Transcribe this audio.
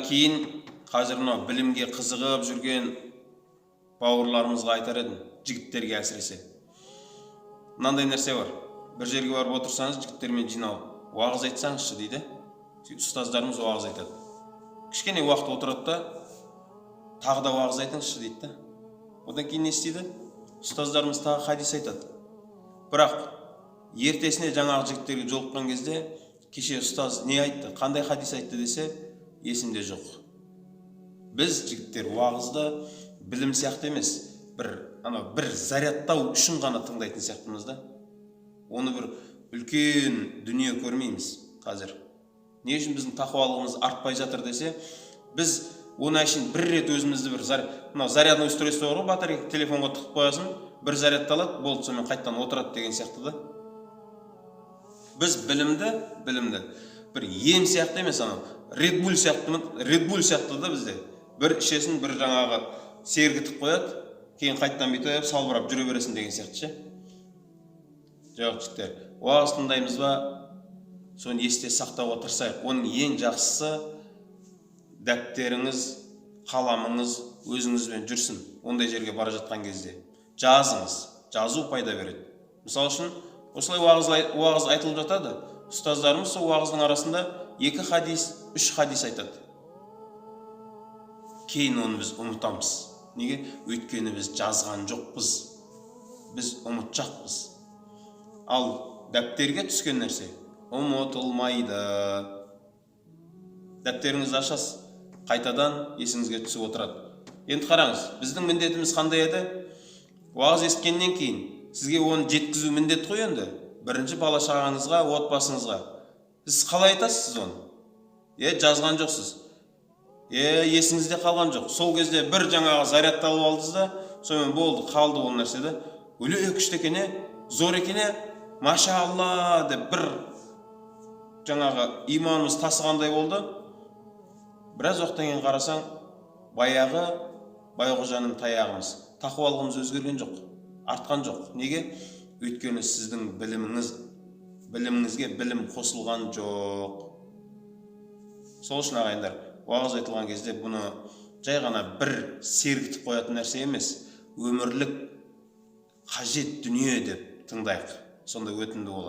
Кейін қазір мынау білімге қызығып жүрген бауырларымызға айтар едім, жігіттерге әсіресе. Мынандай нәрсе бар: бір жерге барып отырсаңыз, жігіттермен жиналып, «Уағыз айтсаңызшы», – дейді. Сөйтіп ұстаздарымыз уағыз айтады. Кішкене уақыт отырады да, «Тағы да уағыз айтыңызшы», – дейді да. Одан кейін не істейді? Ұстаздарымыз тағы хадис айтады. Бірақ ертесіне жаңағы жігіттерге жолыққан кезде, «Кеше ұстаз не айтты, қандай хадис айтты?» десе, «Есімде жоқ». Біз, жігіттер, уағызды білім сияқты емес, бір анау бір зарядтау үшін ғана тыңдайтын сияқтымыз да. Оны бір үлкен дүние көрмейміз. Қазір не үшін біздің тақуалығымыз артпай жатыр десе, біз оны әшейін бір рет өзімізді бір мынау зарядный устройство бар ғой, батарейка, телефонға тығып қоясың, бір зарядталады, болды, сонымен қайтадан отырады деген сияқты да. Біз білімді бір ем сияқты емес, анау Ред Булл сияқты, Ред Булл сияқты да. Бізде бір ішесің, бір жаңағы сергітіп қояды, кейін қайтадан бүйтіп салбырап жүре бересің деген сияқты ше. Жоқ, жігіттер, уағыз тыңдаймыз ба, соны есте сақтауға тырысайық. Оның ең жақсысы – дәптеріңіз, қаламыңыз өзіңізбен жүрсін. Ондай жерге бара жатқан кезде жазыңыз, жазу пайда береді. Мысалы үшін, осылай уағыз айтылып жатады, ұстаздарымыз сол уағыздың арасында екі хадис, үш хадис айтады. Кейін оны біз ұмытамыз. Неге? Өйткені біз жазған жоқпыз, біз ұмытшақпыз. Ал дәптерге түскен нәрсе ұмытылмайды. Дәптеріңізді ашасыз, қайтадан есіңізге түсіп отырады. Енді қараңыз, біздің міндетіміз қандай еді? Уағыз естігеннен кейін сізге оны жеткізу міндет қой енді. Бірінші бала шағаңызға, отбасыңызға. Сіз қалай айтасыз оны? Е, жазған жоқсыз, е, есіңізде қалған жоқ. Сол кезде бір жаңағы зарядталып алдыңыз да, сонымен болды, қалды ол нәрсе да. «Өле, күшті екен, е, зор екен, е, машалла», – деп бір жаңағы иманымыз тасығандай болды. Біраз уақыттан кейін қарасаң, баяғы Байқожаның таяғымыз, тақуалығымыз өзгерген жоқ, артқан жоқ. Неге? Өйткені сіздің біліміңізге білім қосылған жоқ. Сол үшін, ағайындар, уағыз айтылған кезде бұны жай ғана бір сергітіп қоятын нәрсе емес, өмірлік қажет дүние деп тыңдайық, сонда өтімді болады.